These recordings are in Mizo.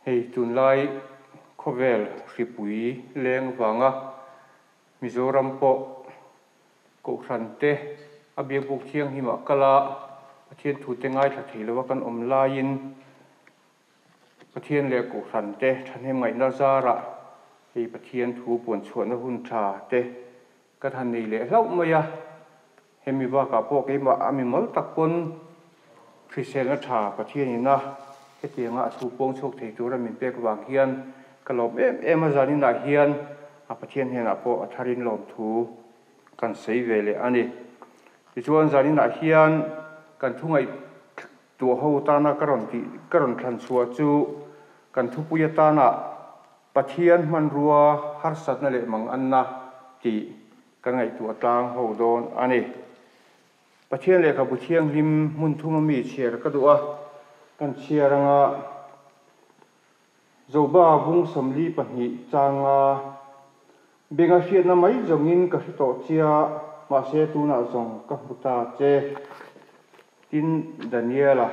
Hei tunlai khawvel hripui leng vanga Mizoram pawh Kohhran te a biakbuk thianghlimah kal a, Pathian thute ngaithla thei lova kan awm laiin Pathian leh Kohhran te thahnem ngaihna zarah hei Pathian thu puanchhuahna hun tha te Ka than nei leh hlauh mai a, hemi bakah pawh keimah a mimal tak pawn hriselna tha Pathian ina hetianga a thu pawng chhuak thei tura min pek vang hian ka lawm em em a, zaninah hian a Pathian hnenah pawh a tharin lawmthu kan sawi ve leh a ni. Tichuan zaninah hian kan thu ngaihtuah ho tana ka rawn tih ka rawn thlan chhuah chu kan thupui atana Pathian hmanrua harsatna leh manganna tih kan ngaihtuah tlang ho dawn a ni. Pathian lehkhabu thianghlim hmun thuma mi chhiar ka duh a, kan chhiar anga Joba bung 42 changa benga hriatna mai zawngin ka hre tawh chia, mahse tunah zawng ka hmu ta che. Tin, Daniela.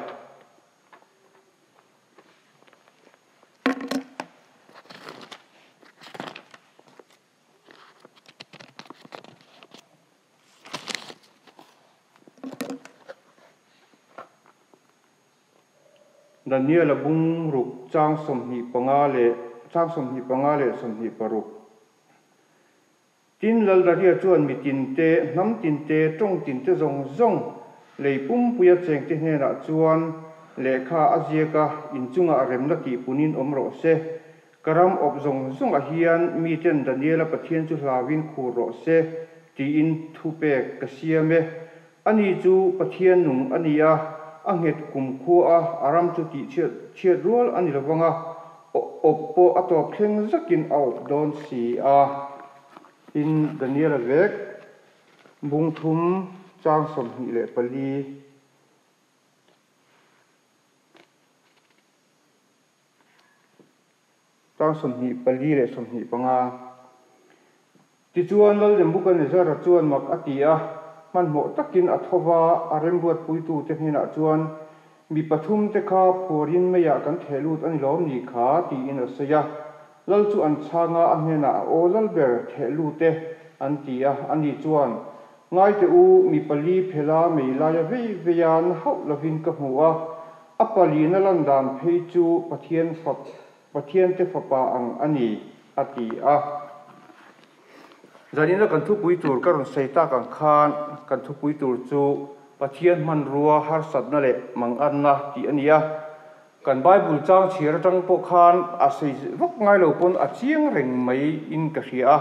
Daniel-a bung ruk chang 25 leh chang 25 leh 26. Tin, Laldaria chuan mi tinte, hnam tinte, tawng tinte zawng zawng lei pumpuia chengte hnenah chuan lehkha a ziak a, inchungah remna tih punin awm rawh se. Ka ram awp zawng zawngah hian miten Daniela Pathian chu hlauin khur rawh se, tiin thupek ka siam e. Ani chu Pathian nung a ni a, a nghet kumkhua a, a ram chu tih chhiat rual a ni lovang a, awp pawh a tawp thleng zakin a awp dawn si a. Tin, Daniela vek bung thum chang 24. Chang 24 leh 25. Tichuan, Lalnebukadnezzara chuan mak a ti a, hmanhmawh takin a tho va, a remruatpuitute hnenah chuan, Mi pathumte kha phuarin meiah kan theh lut a ni lawm ni kha? tiin a sawi a. Lal chu an chhang a, a hnenah, Aw Lalber, theh lut e, an ti a. Ani chuan, Ngaite u, mi pali phela mei laia vei veia na hauh lovin ka hmu a, a palina lan dan phei chu Pathian fap, Pathiante fapa ang a ni, a ti a. Zanina kan thupui tur ka rawn sawi tak ang khan kan thupui tur chu Pathian hmanrua harsatna leh manganna tih a ni a. Kan Bible chang chhiar atang pawh khan a sawi vak ngai lo pawn a chiang reng mai in ka hria a.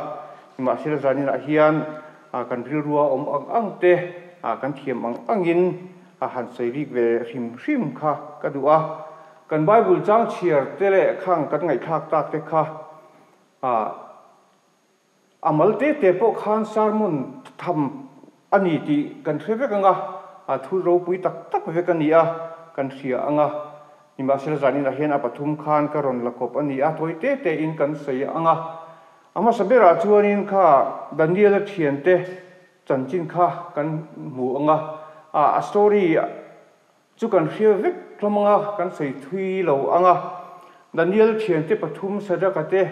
Nimahsela zaninah hian kan rilrua awm ang ang te kan thiam ang angin a han sawi bik ve hrim hrim kha ka duh a. Kan Bible chang chhiar te leh khang kan ngaihthlak tak te kha a mal te te pawh khan sermon tham a ni tih kan hre vek ang a, a thu ropui tak tak vek a ni a, kan hria ang a. Nimahsela zaninah hian a pathum khan ka rawn la kawp a ni a, tawi te te in kan sawi ang a. A hmasa berah chuanin kha Daniel-a thiante chanchin kha kan hmu ang a, a story Chu kan hria vek hlawm ang a, kan sawi thui lo ang a. Daniel thiante pathum Sadraka te,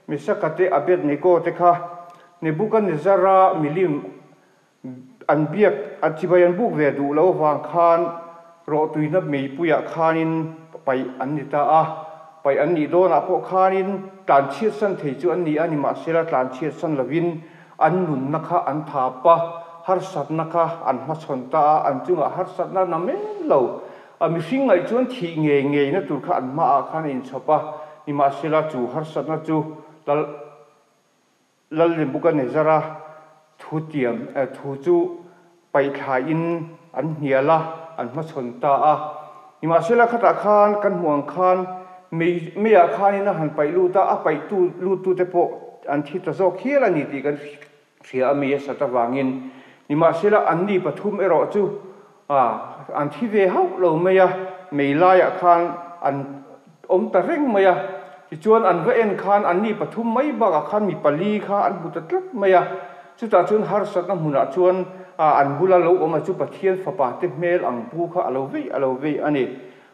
Mesaka te, Abednego te kha Nebuchadnezzar-a milim an biak, an chibai an buk ve duh lo avang khan rawhtuina meipuiah khanin paih an ni ta a. Paih an nih dawnah pawh khanin tlanchhiatsan thei chu an ni a, nimahsela tlanchhiatsan lovin An nunna kha an thap a, harsatna kha an hmachhawn ta a, an chungah harsatna na men lo. A mihring ngaih chuan thih ngei ngeina tur kha an hmaah khan a inchhawp a, nimahsela chu harsatna chu Lal Lalnebukanezzara thu tiam thu chu paihthlaiin an hnial a, an hmachhawn ta a. Nimahsela khatah khan kan hmuh ang khan mei meiah khanin a han paih lut a, a paihtu luttute pawh an thi ta zawk hial a ni tih kan hria a, mei a sat avangin. Nimahsela anni pathum erawh chu an thi ve hauh lo mai a, mei laiah khan an awm ta reng mai a. Tichuan an va en khan anni pathum mai bakah khan mi pali kha an hmu ta tlat mai a. Chutah chuan harsatna hmunah chuan an bula lo awm a chu Pathian fapa te hmel ang pu kha a lo vei a lo vei a ni.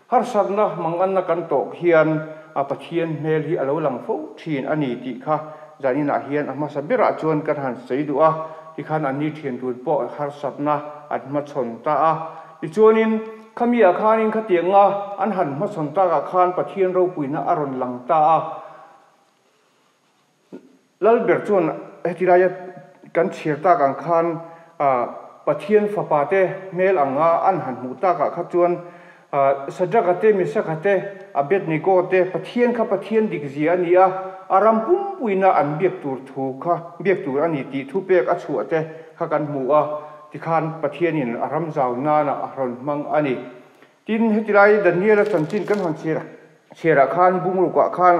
Harsatna manganna kan tawk hian Pathian hmel hi a lo lang fo thin a ni tih kha zaninah hian a hmasa berah chuan kan han sawi duh a, tikhan an ni thian tun pawh harsatna an hmachhawn ta a. Tichuanin khamiah khanin khatianga an han hmachhawn takah khan Pathian ropuina a rawn lang ta a. Lalber chuan heti laia kan chhiar tak ang khan Pathian fapa te hmel anga an han hmuh takah kha chuan Sadraka te, Mesaka te, Abednego te Pathian kha Pathian dik zia a ni a, a ram pumpuina an biak tur thu kha biak tur a ni tih thupek a chhuah te kha kan hmu a, tikhan Pathianin a ram zau nana a rawn hmang a ni. Tin, heti lai Daniela chanchin kan han chhiar chhiarah khan bungrukah khan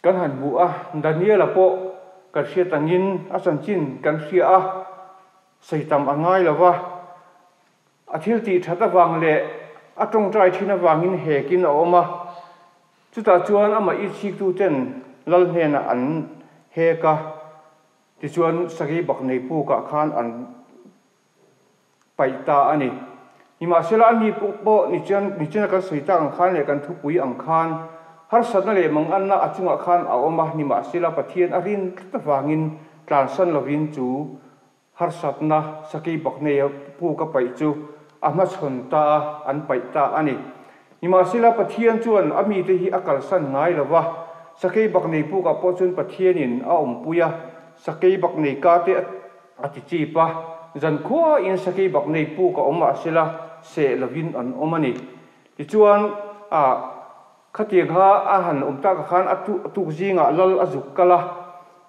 Kan han hmu a, Daniela pawh kan hriat angin a chanchin kan hria a, sawi tam a ngai lo va, a thil tih that avang leh a tawngtai thin avangin hekin a awm a, chutah chuan amah ichhiktuten lal hnenah an hek a, tichuan Sakei Baknei pukah khan an paih ta a ni. Nimahsela, a ni pawh nichian nichiana kan sawi tak ang khan leh kan thupui ang khan harsatna leh manganna a chungah khan a awm a, nimahsela Pathian a rin tlat avangin tlansan lovin chu harsatna sakei bak neia puk a paih chu a hmachhawn ta a, an paih ta a ni. Nimahsela, Pathian chuan a mite hi a kalsan ngai lo va, sakei bak nei pukah pawh chuan Pathianin a awmpui a, sakei bak nei ka te a A ti chip a, zankhuain sakei bak nei puk a awm mahsela seh lovin an awm a ni. Tichuan, a khatiang kha a han awm takah khan a tuk zingah lal a zuk kal a,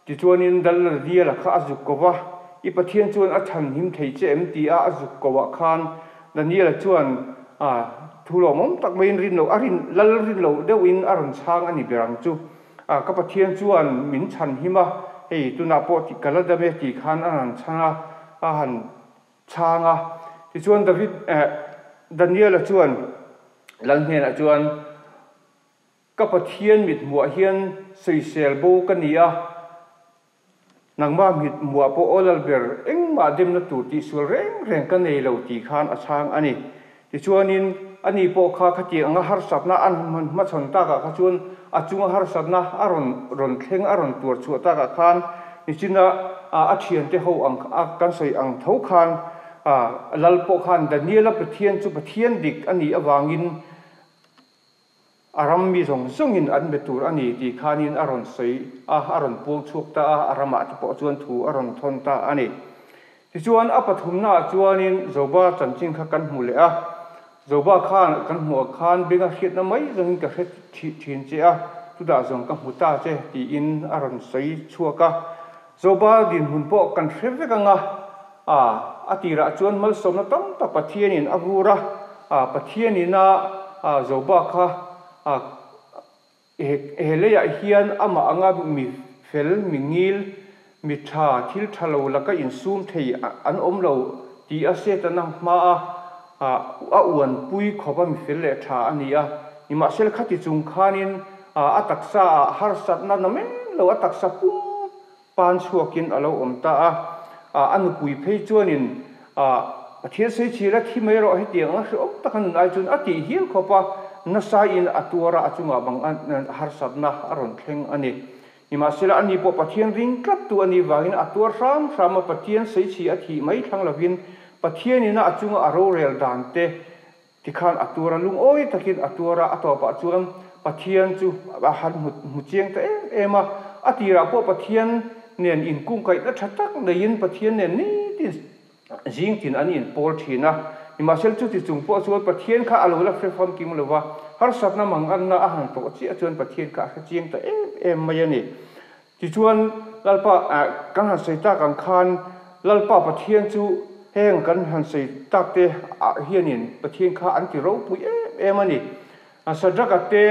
tichuanin Dal Diala kha a zuk ko va, I Pathian chuan a chhanhim thei che em? ti a a zuk ko ah khan Daniela chuan a thu lawmawm tak maiin rin loh a rin lal rin loh deuhin a rawn chhang a ni ber ang chu. A, ka Pathian chuan min chhan him a, hei tunah pawh tih ka la dam e tih khan a han chhang a, a han chhang a. Tichuan David, eh, Daniela chuan lal hnenah chuan, Ka Pathian mithmuah hian sawisel bo ka ni a, Nangmah mit muah pawh aw lal ber engmah demna tur tihsual reng reng ka nei lo tih khan a chhang a ni. Tichuanin ani pawh kha khatiang anga harsatna a hmachhawn takah kha chuan a chunga harsatna a rawn rawn thleng a rawn tuar chhuah takah khan nichina a thiante ho ang a kan sawi ang tho khan lal pawh khan Daniela Pathian chu Pathian dik a nih avangin A ram mi zawng zawngin an be tur a ni tih khanin a rawn sawi a, a rawn puang chhuak ta a, a ramah te pawh chuan thu a rawn thawn ta a ni. Tichuan a pathumnaah chuanin Joba chanchin kha kan hmu leh a, Joba khan kan hmuh ah khan benga hriatna mai zawngin ka hre thin che a, chutah zawng ka hmu ta che tiin a rawn sawi chhuak a. Joba dinhmun pawh kan hre vek ang a, a a tirah chuan malsawmna tam tak Pathianin a vur a, a Pathianin a a Joba kha a he he leiah hian amah anga mi fel, mi ngil, mi tha, thil tha lo laka insum thei an awm lo tih a Setana hma a a a uanpui khawp a mi fel leh tha a ni a. Nimahsela khati chung khanin a a taksa ah harsatna na men lo a taksa pum Pan chhuakin a lo awm ta a, a nupui phei chuanin Pathian sawichhir a thi mai rawh hetiang anga hrehawm taka nun ai chuan a tih hial khawp a, nasaiin a tuar a, a chungah bang harsatna a rawn thleng a ni. Nimahsela ani pawh Pathian ring tlattu a nih vangin a tuar hram hram a, Pathian sawichhi a thih mai thlang lovin Pathianina a chunga a rorel dan te Tikhan a tuar a, lungawi takin a tuar a, a tawpah chuan Pathian chu a han hmu hmu chiang ta em em a. A tirah pawh Pathian nen inkungkaihna tha tak neiin Pathian nen nitin zingtin an inpawl thin a. Nimahsela chuti chung pawh chuan Pathian kha a lo la hre famkim lo va, harsatna manganna a han tawh chiah chuan Pathian kha a hre chiang ta em em mai a ni. Tichuan, Lalpa, kan han sawi tak ang khan Lalpa Pathian chu heng kan han sawi tak te ah hianin Pathian kha an ti ropui em em a ni. Sadraka te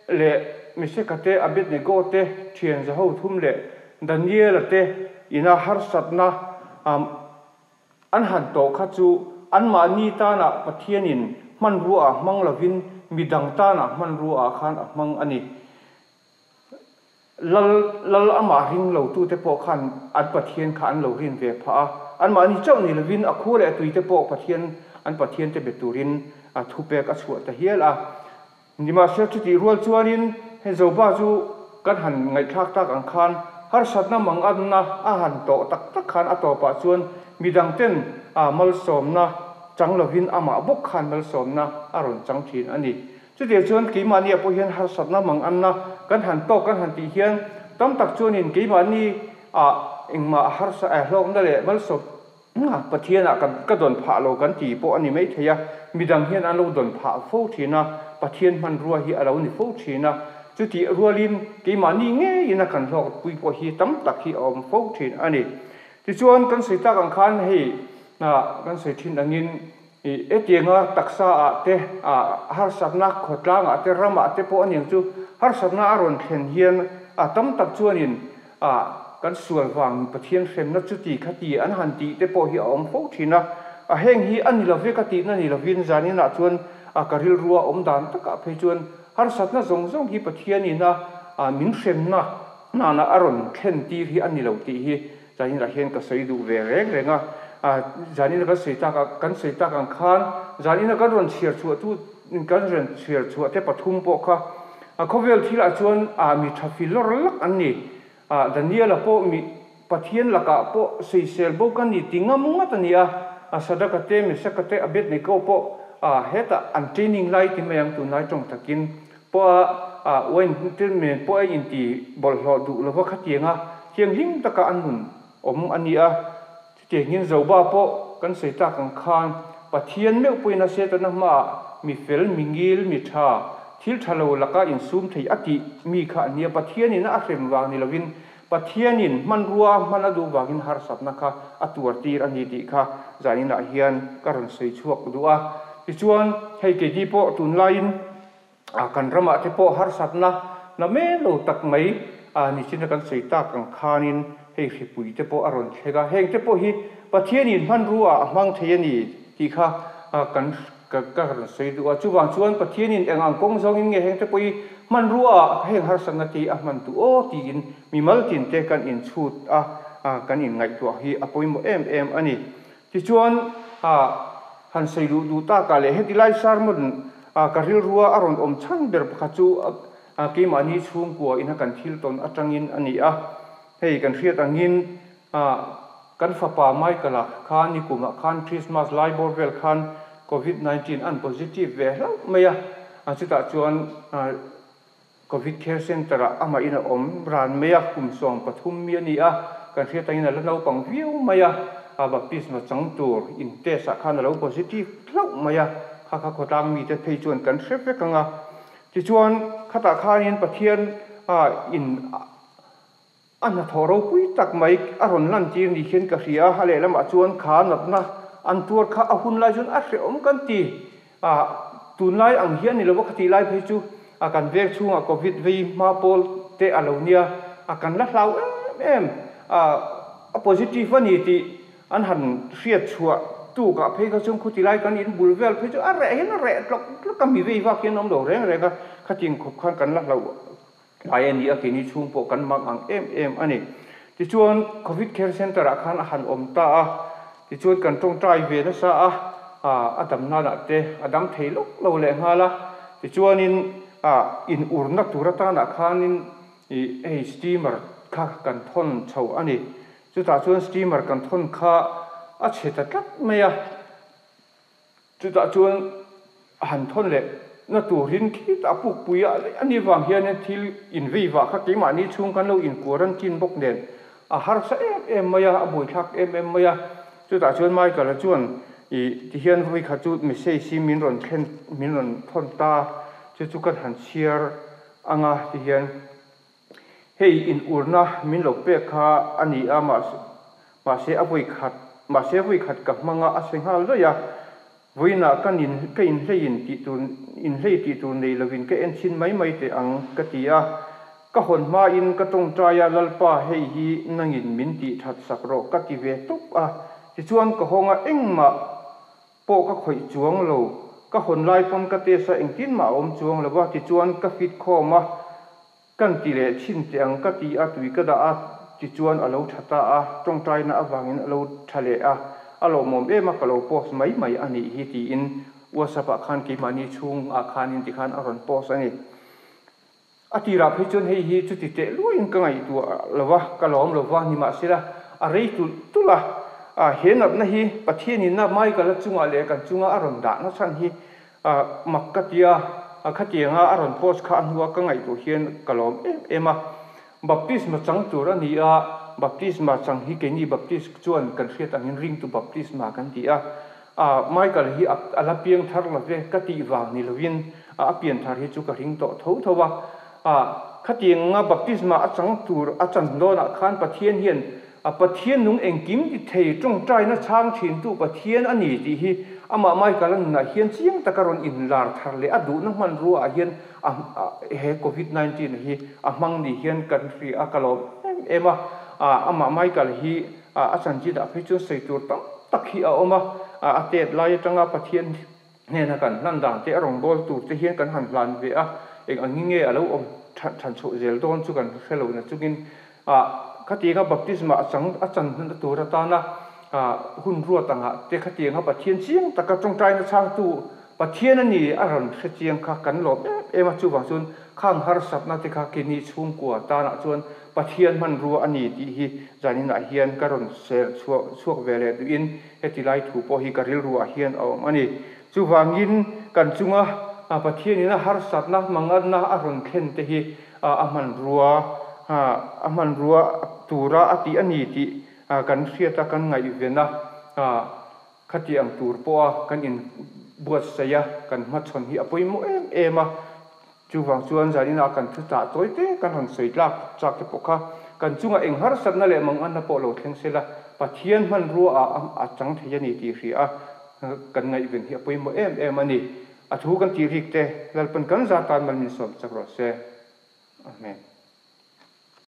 leh Meseka te, Abednego te, thian zaho thum leh Daniela te ina harsatna An han tawh kha chu anmahni tanah Pathianin hmanrua ah hmang lovin midang tanah hmanrua ah khan a hmang a ni. Lal lal amah ring lo tute pawh khan an Pathian kha an lo rin ve phah a, anmahni chauh ni lovin a khua leh a tuite pawh Pathian an Pathiante be turin thupek a chhuah ta hial a. Nimahsela chutih rual chuanin he Joba chu kan han ngaihthlak tak ang khan harsatna manganna a han tawh tak tak khan a tawpah chuan midangten a malsawmna chang lovin amah bawk khan malsawmna a rawn chang thin a ni. Chutiang chuan keimahniah pawh hian harsatna manganna kan han tawk kan han tih hian tam tak chuanin keimahni ah engmah harsa hlawkna leh malsawm Pathianah ka dawn phah lo kan ti pawh a ni mai thei a, midang hian an lo dawn phah fo thin a, Pathian hmanrua hi a lo ni fo thin a, chutih rualin keimahni ngeiin a kan hlawkpui pawh hi tam tak hi a awm fo thin a ni. Tichuan kan sawi tak ang khan hei kan sawi thin angin hetianga taksa ah te harsatna khawtlang ah te ram ah te pawh aniang chu harsatna a rawn thlen hian a tam tak chuanin A, kan sual vang Pathian hremna chuti kha ti an han tih te pawh hi a awm fo thin a. A heng hi a ni lo ve ka tihna ni lovin zaninah chuan a ka rilrua awm dan takah phei chuan harsatna zawng zawng hi Pathianin a min hremna nana a rawn thlen tir hi a ni lo tih hi zaninah hian ka sawi duh ve reng reng a. Zanina kan sawi tak kan sawi tak ang khan zanina kan rawn chhiar chhuah tu kan rawn chhiar chhuah te pathum pawh kha A khawvel thilah chuan ah mi tha fi lawr lak an ni. Ah Daniela pawh mi Pathian lakah pawh sawisel bo ka ni ti ngam ngat a ni a. A Sadaka te, Mesaka te, Abednego pawh ah hetah an training lai ti mai ang tunlai tawng takin pawh a ah wine te men pawh a inti bawlhhlawh duh lova khatianga thianghlim taka an nun awm a ni a. Chutiangin Joba pawh kan sawi tak ang khan Pathian meuh pawhin a Setana hmaah mi fel, mi ngil, mi tha, thil tha lo laka insum thei a tih mi kha a nia. Pathianin a hrem vang ni lovin Pathianin hmanrua hman a duh vangin harsatna kha a tuar tir a ni tih kha zaninah hian ka rawn sawi chhuak duh a. Tichuan, hei keini pawh tunlaiin A kan ramah te pawh harsatna na men lo tak mai a nichin a kan sawi tak ang khanin hei hripui te pawh a rawn thleng a, heng te pawh hi Pathianin hmanrua a hmang thei a ni tih kha kan ka rawn sawi duh a. Chuvang chuan Pathianin eng ang kawng zawngin nge heng te pawh hi hmanrua ah heng harsatna te hi a hman duh aw tiin mimal tin te kan inchhut a, kan inngaihtuah hi a pawimawh em em a ni. Tichuan, han sawi luh duh takah leh heti lai sermon ka rilrua a rawn awm chhan ber pakhat chu keimahni chhungkua ina kan thil tawn atangin a ni a. Hei kan hriat angin kan fapa Michael-a khan nikumah khan Christmas lai bawr vel khan Covid 19 an positive ve hlauh mai a, chutah chuan Covid Care Centre-ah amahin a awm ran mai a, kum 13 mi a ni a, kan hriat angin a la naupang viau mai a, a baptisma chang tur in test-ah khan a lo positive hlauh mai a, kha kha khawtlang mite phei chuan kan hre vek ang a. Tichuan, khatah khanin Pathian in A hnathawh ropui tak mai a rawn lantir ni hian ka hria a, a lehlamah chuan kha natna an tuar kha a hun lai chuan a hrehawm kan ti. A, tunlai ang hi a ni lo va, khatih lai phei chu a kan veng chhungah Covid vei hma pawl te a lo nia, a kan la hlau em em. A, a positive a ni tih an han hriat chhuah tukah phei kha chuan khuti lai kan in bul vel phei chu a reh hian a reh tlawk tlawk a, mi vei vak hian a awm lo reng reng a, khatin khawp khan kan la hlauh. Tlai a ni a, keini chhung pawh kan mang ang em em a ni. Tichuan, Covid Care Centre ah khan a han awm ta a, tichuan kan tawngtai ve nasa a, a dam nanah te a dam thei lawk lo leh nghal a. Tichuanin, in urna tur atanah khanin hei steamer kha kan thawn chho a ni. Chutah chuan steamer kan thawn kha a chhe ta tlat mai a. Chutah chuan a han thawn leh na turin khitah pukpui a a ni vang hian thil invei vah kha keimahni chhung kan lo in quarantine bawk nen a harsa em em mai a, a buaithlak em em mai a. Chutah chuan Michael-a chuan ih tihian vawi khat chu message hi min rawn thlen min rawn thawn ta, chu chu kan han chhiar anga tihian hei in urna min lo pek kha a ni a mahse Mahse a vawi khat, mahse vawi khat ka hmang a, a se nghal daih a. Vawiinah ka nin, ka inhlei in tih tur, inhlei tih tur nei lovin ka en chhin mai mai teh ang, ka ti a. Ka hawn hmain ka tawngtai a, Lalpa, hei hi nangin min tih that sak rawh, ka ti ve tawp a. Tichuan ka hawng a, engmah pawh ka khawih chuang lo. Ka hawn lai pawn ka test a, engtin mah a awm chuang lo va, tichuan ka fit khawm a. Kan ti leh chhin teh ang ka ti a, tui ka dah a, tichuan a lo tha ta a, tawngtaina avangin a lo tha leh a, a lawmawm em a, ka lo post mai mai a nih hi tiin WhatsApp ah khan keimahni chhung ah khanin tikhan a rawn post a ni. A tirah phei chuan hei hi chuti teh luaiin ka ngaihtuah lo va, ka lawm lo va, nimahsela a rei tulh tulh a. A, he natna hi Pathianin a Michael-a chungah leh kan chunga a rawn dahna chhan hi mak ka ti a, khatianga a rawn post kha a hnua ka ngaihtuah hian ka lawm em em a. Baptisma chang tur a ni a, baptisma chang hi keini Baptist chuan kan hriat angin ringtu baptisma kan ti a. A, Michael hi a la piang thar lo ve ka tih vang ni lovin a pian thar hi chu ka ring tawh tho tho a. A, khatianga baptisma a chang tur a chan dawnah khan Pathian hian a Pathian nung engkim ti thei tawngtaina chhang thintu Pathian a ni tih hi amah Michael-a nunah hian chiang taka rawn inlar thar leh a duhna hmanrua ah hian a he Covid 19 hi a hmang ni hian kan hria a, ka lawm em em a. Amah Michael hi a chanchin ah phei chuan sawi tur tam tak hi a awm a, a tet lai atanga Pathian hnena kan hlan dan te a rawngbâwl tur te hian kan han hlan ve a, eng ang nge a lo awm than chhoh zel dawn chu kan hre lo na chungin khatianga baptisma a chang a chan hna tur atana hun ruat angah te khatianga Pathian chiang taka tawngtaina chhangtu Pathian a ni a rawn hre chiang kha kan lawm em em a, chuvang chuan khang harsatna te kha kini chhungkua tanah chuan Pathian hmanrua a ni tih hi zaninah hian ka rawn ser chhuah chhuak ve leh duhin heti lai thu pawh hi ka rilruah hian a awm a ni. Chuvangin kan chunga Pathianin a harsatna hmangatna a rawn thlen te hi a hmanrua a hmanrua tura a tih a ni tih kan hriat a, kan ngaihven a. Khati ang tur pawha kan inbuatsaih a, kan hmachhawn hi a pawimawh em em a. Chuvang chuan zaninah kan thu tah tawi te kan rawn sawi tlak chak te pawh kha kan chungah eng harsatna leh manganna pawh lo thleng sela, Pathian hmanrua ah a chang thei a ni tih hria a, kan ngaihven hi a pawimawh em em a ni. A thu kan tih rik te Lalpan kan zar tan mal min sawm chak rawh se. Amen.